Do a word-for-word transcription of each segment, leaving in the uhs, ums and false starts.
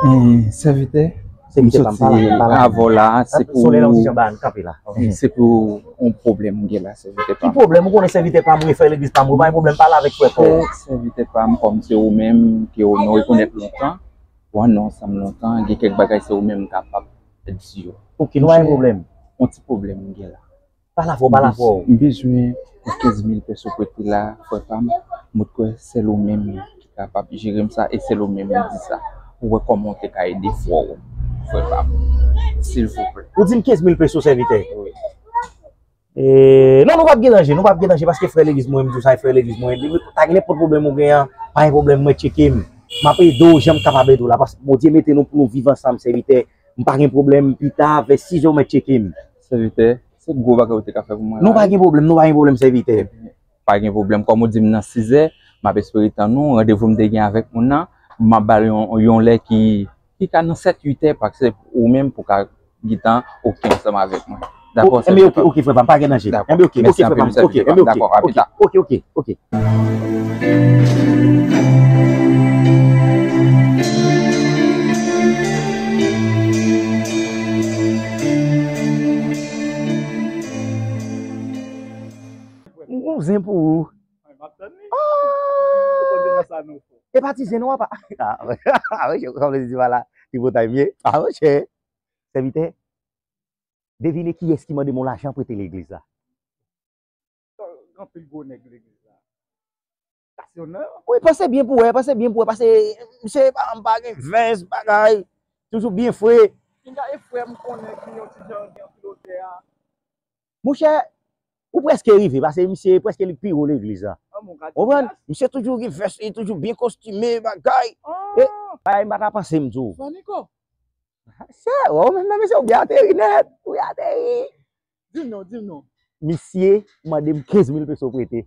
Eh, sèvitè, m soti avè w la, se pou, se pou yon pwoblèm m gen la, sèvitè pa m. Ki pwoblèm? Ou konnen sèvitè pa m, ou frè legliz pa m, ou pa gen pwoblèm pale avèk frè pa w. Sèvitè pa m, kòm se ou menm ke nou rekonèt lontan, ou ann ansanm lontan, gen kèk bagay se ou menm m kapab di yo. Ok, nou pa gen pwoblèm. Yon ti pwoblèm m gen la. Pale avè w, pale avè w. M bezwen yon kenz mil peso prete la, frè pa m. Mwen kwè sèl ou menm ki kapab jere m sa, e sèl ou menm m di sa. Ou wè kòman w te ka ede frè w, frè pa m. Silvouplè. Ou di m kenz mil peso, sèvitè? Wi. E, non, nou p ap gen danje, nou p ap gen danje, paske frè legliz mwen, m di w sa, e frè legliz mwen, li pa gen nenpòt pwoblèm ou gen an, pa gen pwoblèm, mwen tcheke m. M ap ede w jan m kapab ede w la, paske Bondye mete nou pou nou viv ansanm, sèvitè. M pa gen pwoblèm, pita, vè sizè w mèt tcheke m. Sèvitè, se gwo bagay ou te ka fè pou mwen la. Non, pa gen pwoblèm, non, pa gen pwoblèm, sèvitè. Pa gen pwoblèm, kòm ou di m nan sizè, m ap espere tann ou, randevou m te gen avèk moun nan, m ap ba l yon, yon lè ki, ki ka nan sèt, uit è, paske se ou menm pou ka gentan okipe ansanm avèk mwen. Dakò, sèvitè pa m. Enben, ok, ok, frè pa m, pa gen danje. Dakò. Enben, ok, ok, frè pa m, ok, enben, ok, ok, ok, ok. M gon zen pou ou. Mwen, m ap tann li. Ah! Ou konn nan sa nou fò. E pa ti zen non, apa. Ah, ah, wi, kòm li di pa la, li potay mye. Ah, monchè. Sèvitè, devine kiyès ki mande m yon lajan prete legliz la. Gen anpil gwo nèg legliz la. Sa se youn nan yo. Wi, panse byen pou wè, panse byen pou wè, paske misye pa, pa gen vès, bagay, toujou byen fre. Pinga e frè m konnen ki yon ti jan gen anpil odè a. Monchè, ou prèske rive, paske misye prèske li k pi wo legliz la. Ou konprann? Misye toujou gen vès, li toujou byen kostime, bagay. E, bagay m pa ta panse m di w. Faniko. Chè, ou menm nan mesye, ou byen ateri nèt, ou byen ateri. Di m non, di m non. Misye mande m kenz mil peso prete.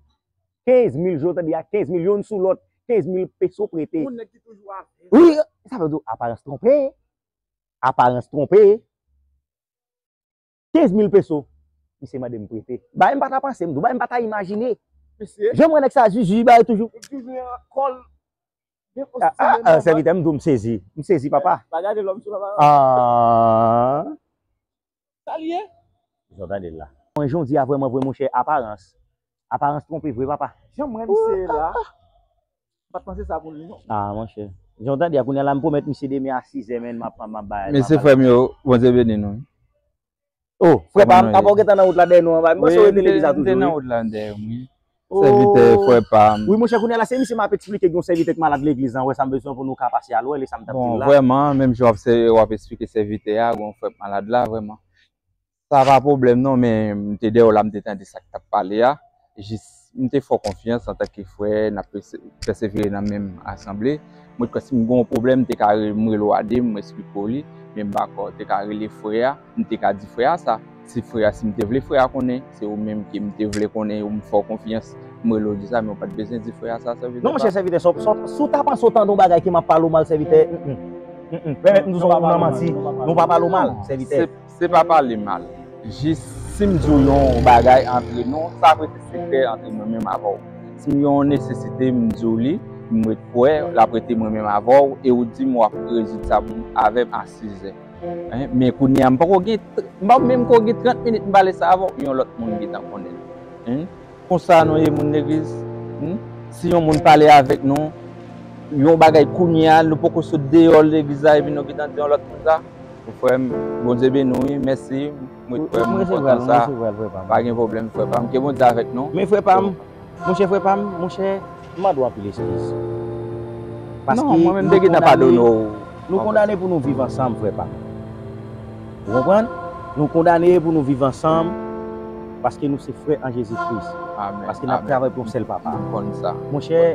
Kenz mil, jan w tande a, kenz mil, youn sou lòt, kenz mil peso prete. Yon nèg ki toujou avè. Wi, sa vle di w, aparans twonpe. Aparans twonpe. Kenz mil peso. Misye mande m prete. Bagay m pa ta panse, m di w, bagay m pa ta imajine. Mesye. Jan m wè nèg sa, Jiji, bagay toujou. Jiji an kòl. Ah, ah, ah, sèvitè, m di w m sezi. M sezi, papa. Pa gade lòm sou la, papa. Ah. Sa l ye? Jan w tande l la. Mwen, jan w di a, vrèman vre, monchè, aparans. Aparans twonpe vre, papa. Jan mwen misye la, m pa t panse sa pou li, non. Ah, monchè. Jan w tande a, kounye a la, m pwomèt misye demen a sizè, men m ap, m ap bay. Mesye, frè m yo, Bondye beni nou. Oh, frè pa m, apa w gentan nan wout la dèyè nou anba? M panse w rete legliz la toujou, wi. M te nan wout la dèyè m, wi. Sèvitè, frè pa m. Wi, monchè, kounye a la, se misye m ap eksplike gen yon sèvitè k malad legliz la, wè sa m bezwen pou nou ka pase al wè li, sa m t ap di l la. Bon, vrèman, menm jan w ap se-, w ap eksplike sèvitè a, gen yon frè k malad la, vrèman. Sa pa pwoblèm non, men m te dèyè w la, m te tande sa k t ap pale a. Jis, m te fè w konfyans antanke frè, n ap pèse-, pèsevere nan menm asanble. Mwen kwè si m gen yon pwoblèm, m te ka re-, m rele w a de, m eksplike w li, men m pa kwè w te ka rele frè a, m te ka di frè a sa. Si frè a, si m te vle frè a konnen, se ou menm ke m te vle konnen, ou m fè w konfyans, m rele w di sa, men w pa t bezwen di frè a sa, sèvitè pa m. Non, monchè, sèvitè, si w, si w, si w ta panse w tande yon bagay ke m ap pale w mal, sèvitè, mm, mm, mm, mm. Pèmèt m di w sa, w nan manti, nou pa pale w mal, sèvitè. Se, se pa pale mal. Jis, si m di w yon bagay antre nou, sa ap rete sekrè antre mwen menm avè w. Si m gen yon nesesite, m di w li, m ret kwè, l ap rete mwen menm avè w, e ou di m w ap rezoud sa pou m, avè m a sizè. Hein, men kounye a, m poko gen, m pa menm ko gen trant minit m pale sa avè w, yon lòt moun gentan konnen. Hein? Konsa nou ye, moun legliz. Hmm? Si yon moun pale avèk nou, yon bagay kounye a, nou poko sot deyò legliz la, epi nou gentan di yon lòt moun sa. Frè m, Bondye beni w, wi, mèsi. M ret frè m, m kontan sa. Pa gen pwoblèm, frè pa m. Ke Bondye avèk nou. Men frè pa m, monchè, frè pa m, monchè, m mande w anpil eskiz. Paske nou kondane, nou kondane pou nou viv ansanm, frè pa m. Ou konprann? Nou kondane pou nou viv ansanm, paske nou se frè an Jezi Kris. Amèn. Paske n ap travay pou yon sèl Papa. M konn sa. Monchè,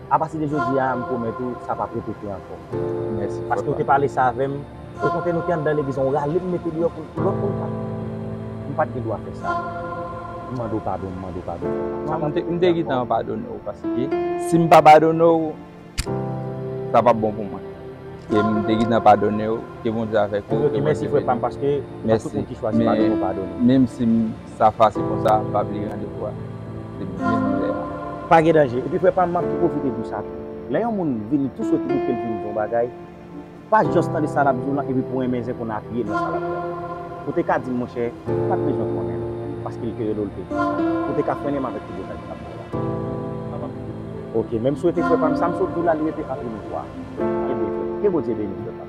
apati de jodi a, m pwomèt ou, sa p ap repete ankò. Mèsi, frè pa m. Paske w te pale sa avè m, okontrè, nou te anndan legliz la, w rale m mete deyò pou, pou lòt moun pale. M pa t gen dwa fè sa. M mande w padon, m mande w padon. Non, m te, m te gentan padone w, paske si m pa padone w, sa p ap bon pou mwen. E m te gentan padone w, ke Bondye avèk ou, ke Bondye beni w. Mèsi, frè pa m, paske pa tout moun ki chwazi padone w, padone. Menm si m sa fase konsa, pa bliye randevou a. Se menm lè a. Pa gen danje. Epi, frè pa m, m ap tou pwofite di w sa tou. Lè yon moun vini tou swete bouke l vin di yon bagay, Pa just tande sa l ap di w lan epi pou renmen zen konn apiye nan sa l ap fè. Ou te ka di l, monchè, m pa t bezwen konnen l, paske l te rele w, l te di sa. Ou te ka frennen m avèk tripotay sa l ap fè la. Ok, menm si w rete frè pa m, sa m sot di w la, li rete ant nou twa. Ebyen, ke Bondye beni w, frè pa m.